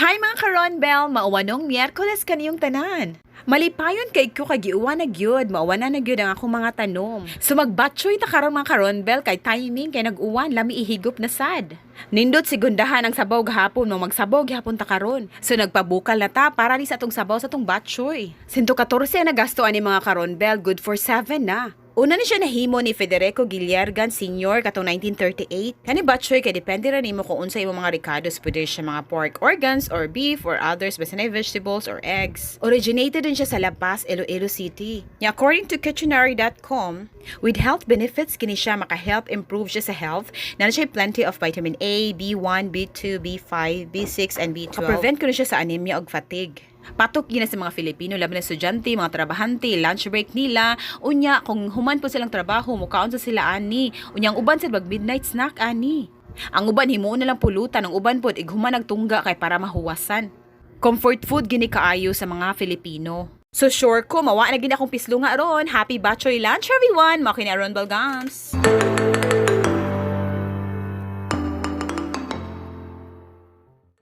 Hi, mga karonbel, mauwanong Miyerkules kaniyong tanan. Malipayon kay ko kay giuwan na gyud, mauwan na gyud ang akong mga tanom. So magbatchoy ta karon, mga karonbel, kay timing kay nag-uwan, lami ihigop na sad. Nindot sigundahan ang sabaw gahapon mo magsabaw gihapon ta karon. So nagpabukal na ta para ni sa atong sabaw sa atong batchoy. 114 ang nagasto ani, mga karonbel, good for 7 na. Una ni siya nahimo ni Federico Guillergan Sr. katong 1938. Kani batchoy kay depende ra nimo kung unsa imong mga rekados, pwede siya mga pork organs or beef or others basta na vegetables or eggs. Originated din siya sa La Paz, Iloilo City. Nya according to kitchenary.com, with health benefits kini siya, maka-help improve siya sa health. Na siya plenty of vitamin A, B1, B2, B5, B6 and B12. Maka-prevent kuno siya sa anemia ug fatigue. Patok gyud na sa mga Filipino, labi na estudyante, mga trabahante, lunch break nila. Unya, kung human po silang trabaho, mukaon sa sila ani. Unya, ang uban sa mag midnight snack ani. Ang uban himuon na lang pulutan, ang uban pod ighuman nagtungga kay para mahuwasan. Comfort food gini kaayo sa mga Filipino. So sure ko, mawa na gid akong pislunga ron. Happy batchoy lunch, everyone! Mao kini Ron Balgams.